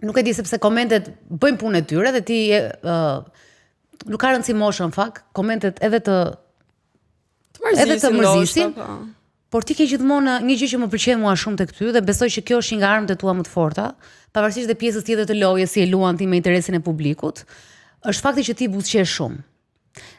Nuk e di sepse komentet bëjnë punën e tyre dhe ti je uh, nuk ka rëndësi mosha në fakt, komentet edhe të Të mërzisin, edhe të mërzisin. ndoshta, po. Por ti ke gjithmonë një gjë që më pëlqen mua shumë tek ty dhe besoj që kjo është një nga armët e tua më të forta, pavarësisht dhe pjesës tjetër të lojës si e luan ti me interesin e publikut, është fakti që ti buzëqesh shumë.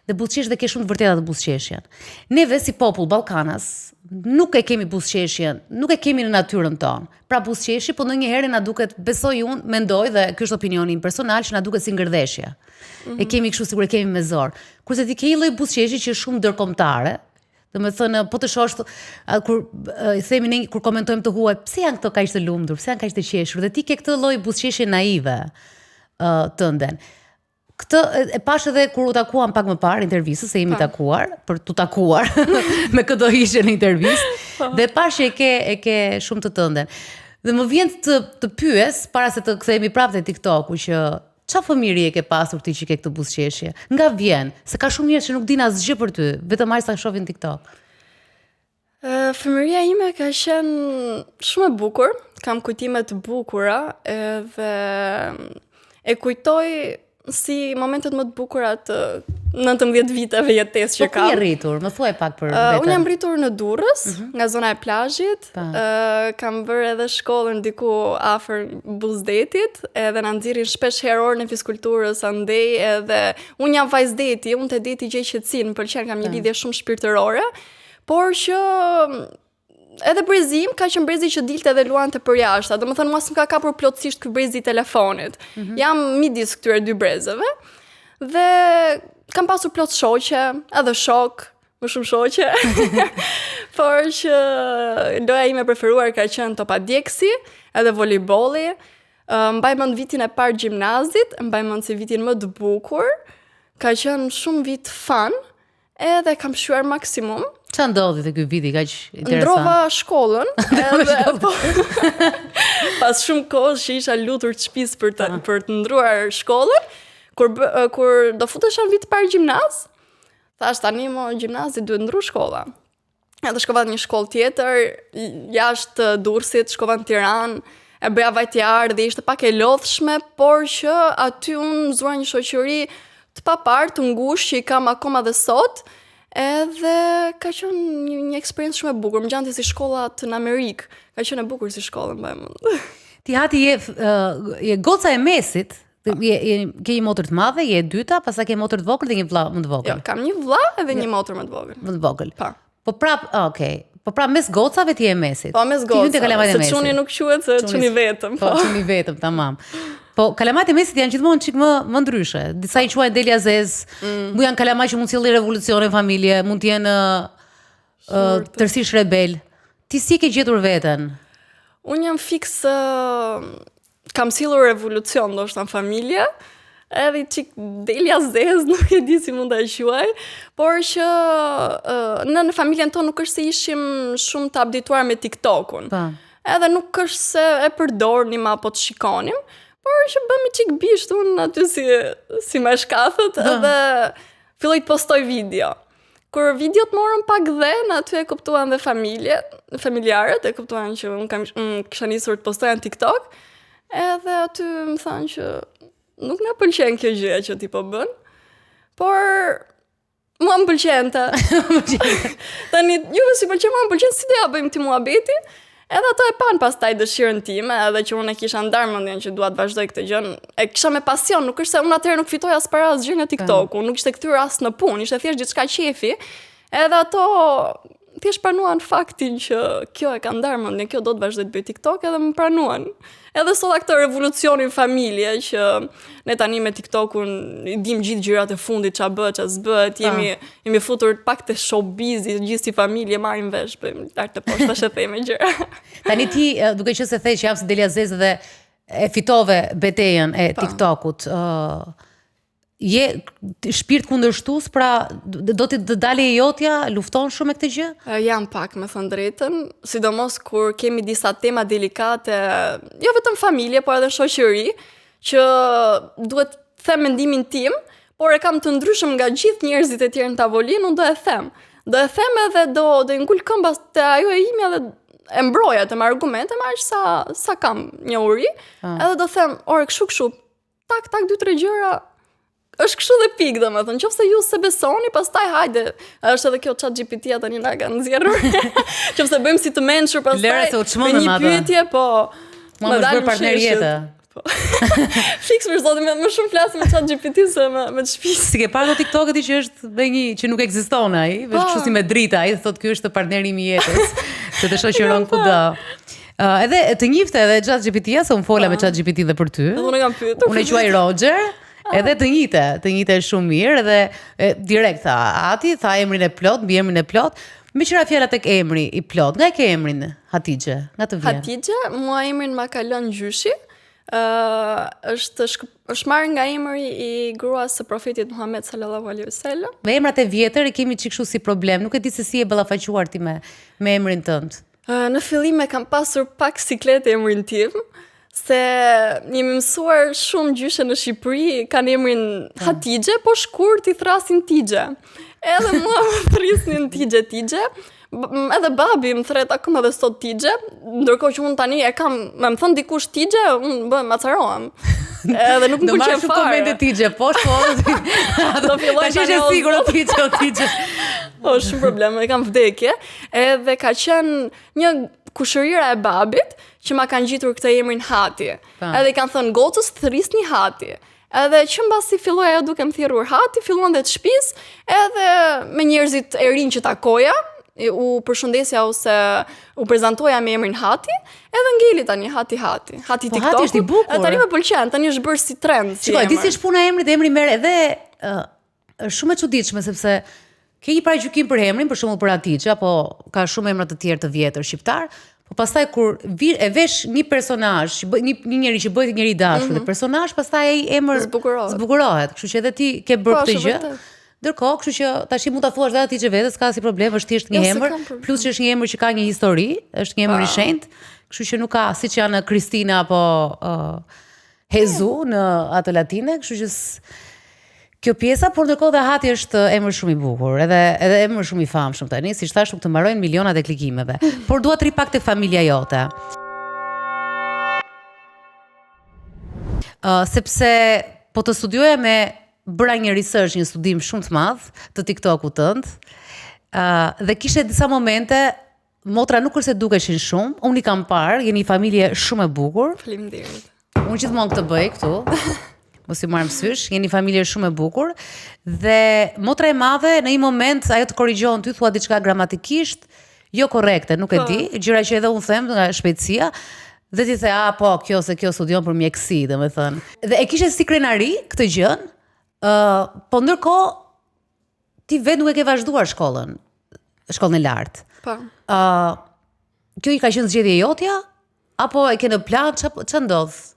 Dhe buzëqesh dhe ke shumë të vërteta të buzëqeshjen. Neve si popull ballkanas nuk e kemi buzëqeshjen, nuk e kemi në natyrën tonë. Pra buzëqeshi, po ndonjëherë na duket, besoj unë, mendoj dhe ky është opinioni im personal që na duket si ngërdheshje. Mm -hmm. E kemi kështu sikur e kemi me zor. Kurse ti ke një lloj buzëqeshje që është shumë ndërkombëtare, Domethënë, po të shohësh kur i themi ne kur komentojmë të huaj, pse janë këto kaq të lumtur, pse janë kaq të qeshur dhe ti ke këtë lloj buzëqeshje naive ë uh, tënden. Këtë e pashë edhe kur u takuam pak më parë intervistës, se jemi po. takuar për t'u takuar me kë do ishe në intervistë po. dhe pashë që e ke e ke shumë të tënden. Dhe më vjen të të pyes para se të kthehemi prapë te TikToku që ça fëmijërie ke pasur ti që ke këtë buzëqeshje? Nga vjen? Se ka shumë njerëz që nuk dinë asgjë për ty, vetëm aq sa shohin TikTok. Fëmijëria ime ka qenë shumë e bukur, kam kujtime të bukura edhe e kujtoj si momentet më të bukura të 19 viteve jetesë që po, kam. Po ku je rritur? Më thuaj pak për uh, veten. Unë jam rritur në Durrës, uh mhm. -huh. nga zona e plazhit. Uh, kam bërë edhe shkollën diku afër buzë detit, edhe na nxirrin shpesh herë orën e fiskulturës andej, edhe unë jam vajzë deti, unë te deti gjej qetësinë, më pëlqen, kam një ah. lidhje shumë shpirtërore. Por që edhe brezi im ka qenë brezi që dilte dhe luante përjashta. Domethënë mua s'më ka kapur plotësisht ky brezi i telefonit. Mm -hmm. Jam midis këtyre dy brezeve. Dhe kam pasur plot shoqe, edhe shokë, më shumë shoqe. Por që loja ime e preferuar ka qenë topadjegësi, edhe volejbolli. Mbaj mend vitin e parë gjimnazit, mbaj mend si vitin më të bukur. Ka qenë shumë vit fun, Edhe kam shijuar maksimum. Ça ndodhi te ky viti kaq interesant? Ndrova shkollën, edhe po, pas shumë kohës që isha lutur të shtëpisë për të për të ndruar shkollën, kur bë, kur do futesha në vit të parë gjimnaz, thash tani mo gjimnazi duhet ndru shkolla. Edhe shkova në një shkollë tjetër, jashtë Durrësit, shkova në Tiranë, e bëja vajtje-ardhje, ishte pak e lodhshme, por që aty unë zura një shoqëri të paparë, të ngushtë që i kam akoma dhe sot, edhe ka qenë një, një eksperiencë shumë e bukur, më ngjante si shkollat në Amerikë, ka qenë e bukur si shkollë, mbaj mend. Ti Hati je, uh, je goca e mesit, je, je, ke një motër të madhe, je e dyta, pastaj ke motër të vogël dhe një vëlla më të vogël. Jo, kam një vëlla edhe një motër më të vogël. Më të vogël. Po. Po prap, okay. Po prap mes gocave ti je e mesit. Po mes gocave. Ti kalamajtë e mesit. Se çuni nuk quhet se çuni vetëm. Po, po çuni vetëm, tamam. Po kalamajtë e mesit janë gjithmonë çik më më ndryshe. Disa i quajnë delja e zezë. Mm. Mu janë kalamaj që mund të sjellin revolucione në familje, mund të jenë uh, tërësisht rebel. Ti si e ke gjetur veten? Unë jam fiks uh, kam sjellur revolucion ndoshta në familje, edhe çik delja e zezë, nuk e di si mund ta quaj, por që uh, në në familjen tonë nuk është se ishim shumë të updateuar me TikTokun. Po. Edhe nuk është se e përdornim apo të shikonim, por që bëmi çik bisht unë aty si si më shkathët edhe filloj të postoj video. Kur videot morën pak dhe, në aty e kuptuan dhe familje, familjarët e kuptuan që unë kam unë kisha nisur të postoja në TikTok, edhe aty më thanë që nuk na pëlqen kjo gjëja që ti po bën. Por mua më pëlqente. Tani juve s'i pëlqen, mua më pëlqen si do ja bëjmë ti muhabeti. Edhe ato e panë pastaj dëshirën time, edhe që unë e kisha ndarë mendjen që dua të vazhdoj këtë gjë. E kisha me pasion, nuk është se unë atëherë nuk fitoja as para asgjë nga TikToku, nuk ishte kthyer as në punë, ishte thjesht diçka qefi. Edhe ato thjesht pranuan faktin që kjo e ka ndarë mendjen, kjo do të vazhdoj të bëj TikTok edhe më pranuan. Edhe solla këtë revolucionin në familje që ne tani me TikTokun i dim gjithë gjërat e fundit, ça bëhet, ça s'bëhet, jemi jemi futur pak te showbizi, gjithë si familje marrim vesh, bëjmë lart e poshtë tash e themi gjëra. Tani ti duke qenë se the që jam si delja e zezë dhe e fitove betejën e TikTokut, ë uh, Je shpirt kundërshtues, pra do të të dalë e jotja, lufton shumë me këtë gjë? Jam pak, me thënë drejtën, sidomos kur kemi disa tema delikate, jo vetëm familje, por edhe shoqëri, që duhet të them mendimin tim, por e kam të ndryshëm nga gjithë njerëzit e tjerë në tavolinë, unë do e them. Do e them edhe do do i ngul këmbën te ajo e imja dhe. e mbroj atë me argumente, me aq sa sa kam njohuri, ah. edhe do them, ore kështu kështu, tak tak dy tre gjëra është kështu dhe pikë, domethënë, qoftë se ju s'e besoni, pastaj hajde, është edhe kjo chat GPT-ja tani na ka nxjerrur. Qoftë se bëjmë si të mençur pastaj. Lëre se u çmendëm me një pyetje, po. Mua më është bërë partner jete. Po. Fiks për zotin, më shumë flas me chat GPT se me me të shtëpisë. S'i ke parë ato TikTok-et ti që është me një që nuk ekziston ai, veç po. kështu si me drita, ai thotë ky është partneri im i jetës, se të shoqëron kudo. Uh, edhe të njifte edhe chat GPT-ja, se unë fola me chat GPT dhe për ty. Edhe unë e kam pyetur. Unë e quaj Roger. Ah. Edhe të njihte, të njihte shumë mirë edhe e, direkt tha, Ati tha emrin e plot, mbiemrin e plot. Meqë ra fjala tek emri i plot, nga e ke emrin Hatixhe? Nga të vjen? Hatixhe, mua emrin ma ka lënë gjyshi. Ë uh, është shk është marrë nga emri i gruas së profetit Muhammed sallallahu alaihi wasallam. Me emrat e vjetër e kemi çik kështu si problem, nuk e di se si e ballafaquar ti me me emrin tënd. Në fillim e kam pasur pak siklet emrin tim, se jemi mësuar shumë gjyshe në Shqipëri kanë emrin po. Hatixhe, po shkurt i thrasin Tixhe. Edhe mua më thrisnin Tixhe Tixhe. Edhe babi më thret akoma dhe sot Tixhe, ndërkohë që unë tani e kam, me më thënë dikush Tixhe, unë bëhem acarohem. Edhe nuk më pëlqen fare. Do marrësh komente Tixhe, po po. Do filloj tani. Tash është sigurt Tixhe, o Tixhe. Po shumë problem, e kam vdekje. Edhe ka qenë një kushërira e babit që ma kanë ngjitur këtë emrin Hati. Pa. Edhe i kanë thënë gocës thrisni Hati. Edhe që mbasi filloi ajo duke më thirrur Hati, filluan dhe të shtëpisë, edhe me njerëzit e rinj që takoja, u përshëndesja ose u prezantoja me emrin Hati, edhe ngeli tani Hati Hati. Hati po, TikTok. Hati është i bukur. Tani më pëlqen, tani është bërë si trend. Si Shikoj, di si është puna e emrit, emri merr edhe uh, është shumë e çuditshme sepse ke një paragjykim për emrin, për shembull për Hatixhe apo ka shumë emra të tjerë të vjetër shqiptar, po pastaj kur vi, e vesh një personazh, që bë, një një njeri që bëhet njeri i dashur mm -hmm. dhe personazh, pastaj ai emër zbukurohet. Zbukurohet, kështu që edhe ti ke bërë po, këtë gjë. Ndërkohë, kështu që tash mund ta thuash dhe Hatixhe vetes, s'ka asnjë problem, është thjesht një jo, emër, plus që është një emër që ka një histori, është një emër i shenjtë, kështu që nuk ka siç janë Kristina apo uh, Hezu në atë latine, kështu që kjo pjesa, por ndërkohë dhe Hati është emër shumë i bukur, edhe edhe emër shumë i famshëm tani, siç thashë nuk të mbarojnë milionat e klikimeve. Por dua të rri pak te familja jote. Uh, sepse po të studioja me bëra një research, një studim shumë të madh të TikTokut tënd. Uh, dhe kishe disa momente Motra nuk është se dukeshin shumë, unë i kam parë, jeni një familje shumë e bukur. Faleminderit. Unë gjithmonë këtë bëj këtu. Mos i marr mësysh, jeni një familje shumë e bukur dhe motra e madhe në një moment ajo të korrigjon ty thua diçka gramatikisht jo korrekte, nuk e po. di, gjëra që edhe unë them nga shpejtësia dhe ti the, "A po, kjo se kjo studion për mjekësi", domethënë. Dhe e kishe si krenari këtë gjën, ë, uh, po ndërkohë ti vetë nuk e ke vazhduar shkollën, shkollën e lartë. Po. Ë uh, kjo i ka qenë zgjedhje jotja apo e ke në plan ça ça ndodh?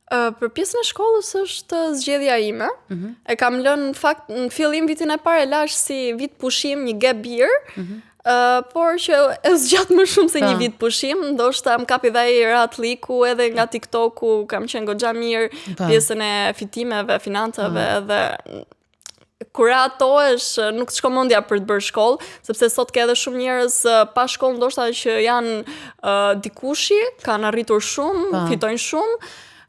Uh, për pjesën e shkollës është zgjedhja ime. Mm -hmm. E kam lënë në fakt në fillim vitin e parë e lash si vit pushim, një gap year. Mm -hmm. Uh, por që e zgjat më shumë se një po. vit pushim, ndoshta më kapi dhe ai rahatlliku edhe nga TikToku, kam qenë goxha mirë po. pjesën e fitimeve, financave po. edhe kur rehatohesh, nuk të shkon mendja për të bërë shkollë, sepse sot ke edhe shumë njerëz pa shkollë ndoshta që janë uh, dikushi, kanë arritur shumë, pa. fitojnë shumë,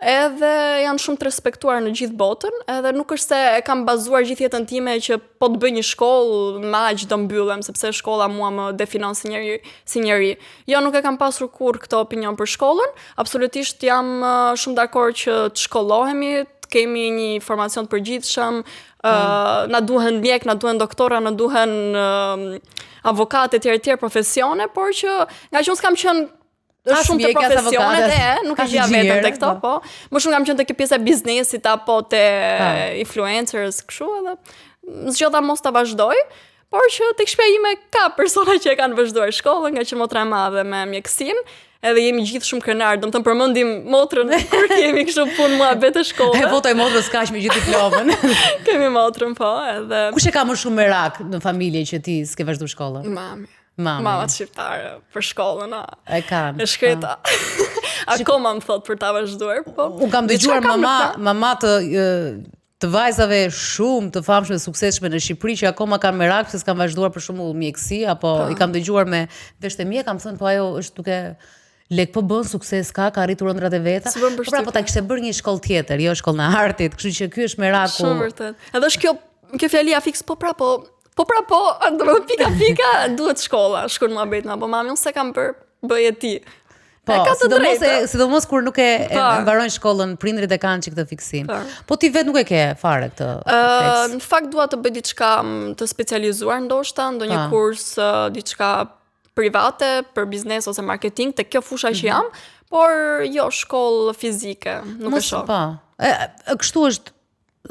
edhe janë shumë të respektuar në gjithë botën, edhe nuk është se e kam bazuar gjithë jetën time që po të bëj një shkollë, me aq do mbyllem, sepse shkolla mua më definon si njeri, si njeri. Jo, nuk e kam pasur kurrë këtë opinion për shkollën, absolutisht jam shumë dakord që të shkollohemi, të kemi një formacion të përgjithshëm, uh, na duhen mjek, na duhen doktora, na duhen uh, avokatë etj etj profesione, por që nga që unë s'kam qenë As shumë te profesionet e, nuk e gjeja veten te këto, po. po. Më shumë kam qenë te kjo pjesa e biznesit apo te influencers kështu edhe zgjodha mos ta vazhdoj. Por që tek shtëpia ime ka persona që e kanë vazhduar shkollën, nga që motra e madhe me mjekësinë, edhe jemi gjithë shumë krenar, domethënë përmendim motrën kur kemi kështu punë muhabete shkolle. E foto e motrës kaq me gjithë diplomën. kemi motrën po, edhe Kush e ka më shumë merak në familje që ti s'ke vazhduar shkollën? Mami. Mami. Mamat shqiptare për shkollën, a. E kanë. E shkreta. Akoma më thot për ta vazhduar, po. Unë kam dëgjuar mama, mama të. të vajzave shumë të famshme dhe suksesshme në Shqipëri që akoma kanë merak pse s'kan vazhduar për shembull mjekësi apo po. i kam dëgjuar me veshët e mi e kam thënë po ajo është duke lek po bën sukses ka ka arritur ëndrrat e veta. Po pra po ta kishte bërë një shkollë tjetër, jo shkollën e artit, kështu që ky është meraku. Shumë vërtet. Edhe është kjo kjo fjalia fiks po pra po po pra po, domethënë pika pika duhet shkolla, shkon muhabet ma, po mami unë s'e kam bërë, bëje ti. Po, sidomos e, sidomos kur nuk e, e po. mbarojnë shkollën, prindërit e kanë çik këtë fiksim. Po, po ti vetë nuk e ke fare këtë uh, Në fakt dua të bëj diçka mm, të specializuar ndoshta, ndonjë pa. kurs diçka private për biznes ose marketing te kjo fusha që mm -hmm. jam, por jo shkollë fizike, nuk Mos, e shoh. Po. E, e, kështu është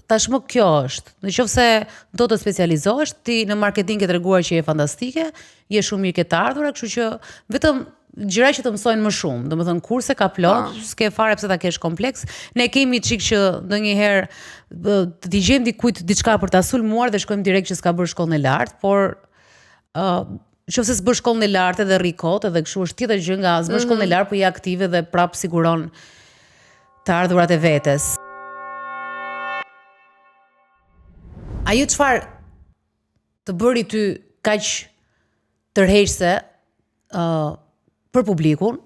tashmë kjo është. Në qoftë se do të specializohesh, ti në marketing ke treguar që je fantastike, je shumë mirë ke të ardhura, kështu që vetëm gjëra që të mësojnë më shumë, domethënë kurse ka plot, ah. s'ke fare pse ta kesh kompleks. Ne kemi çik që ndonjëherë t'i gjejmë dikujt diçka për ta sulmuar dhe shkojmë direkt që s'ka bërë shkollën e lartë, por ë uh, Qoftë se s'bën shkollën e lartë edhe rri kot edhe kështu është tjetër gjë nga s'bën shkollën e mhm. lartë, po je aktive dhe prap siguron të ardhurat e vetes. Ajo çfarë të bëri ty kaq tërheqëse uh, për publikun,